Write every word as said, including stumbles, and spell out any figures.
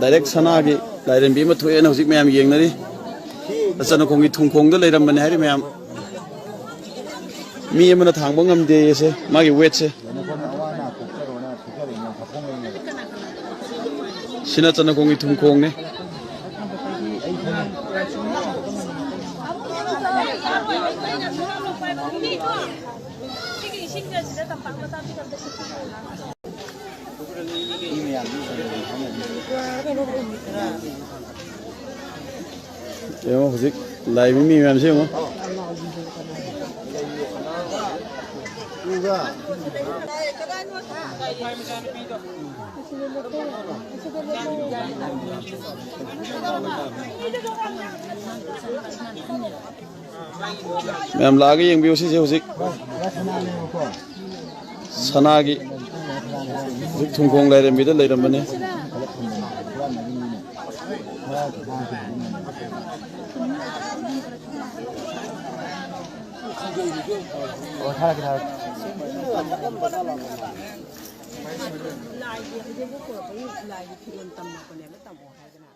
Direct ꯁꯅꯥꯒꯤ ꯂꯥꯏꯔꯦꯝꯕꯤ ꯑꯃ ꯊꯣꯛꯑꯦꯅ ꯍꯧꯖꯤꯛ ꯃꯌꯥꯝ ꯌꯦꯡꯅꯔꯤ꯫ ꯆꯠꯅꯈꯣꯡꯒꯤ ꯊꯨꯡꯈꯣꯡꯗ ꯂꯩꯔꯝꯕꯅꯦ ꯍꯥꯏꯔꯤ ꯃꯌꯥꯝ꯫ ꯃꯤ ꯑꯃꯅ ꯊꯥꯡꯕ ꯉꯝꯗꯦ ꯑꯁꯦ, ꯃꯥꯒꯤ ꯋꯦꯠꯁꯦ꯫ ꯁꯤꯅ ꯆꯠꯅꯈꯣꯡꯒꯤ ꯊꯨꯡꯈꯣꯡꯅꯦ꯫ ꯌꯦꯡꯉꯣ ꯍꯧꯖꯤꯛ ꯂꯥꯛꯏꯕ ꯃꯤ ꯃꯌꯥꯝꯁꯦ ꯌꯦꯡꯉꯣ꯫ ꯃꯌꯥꯝ ꯂꯥꯛꯑꯒ ꯌꯦꯡꯕꯤꯌꯨ, ꯁꯤꯁꯦ ꯍꯧꯖꯤꯛ ꯁꯅꯥꯒꯤ ꯍꯧꯖꯤꯛ ꯊꯨꯡꯈꯣꯡ ꯂꯥꯏꯔꯦꯝꯕꯤꯗ ꯂꯩꯔꯝꯕꯅꯤ꯫ ꯂꯥꯏꯒꯤ ꯍꯧꯖꯤꯛꯐꯥꯎ ꯄꯨꯔꯛꯄꯒꯤ ꯂꯥꯏꯒꯤ ꯐꯤꯔꯣꯜ ꯇꯝꯃꯛꯄꯅꯦꯕ, ꯇꯝꯃꯣ ꯍꯥꯏꯗꯅ꯫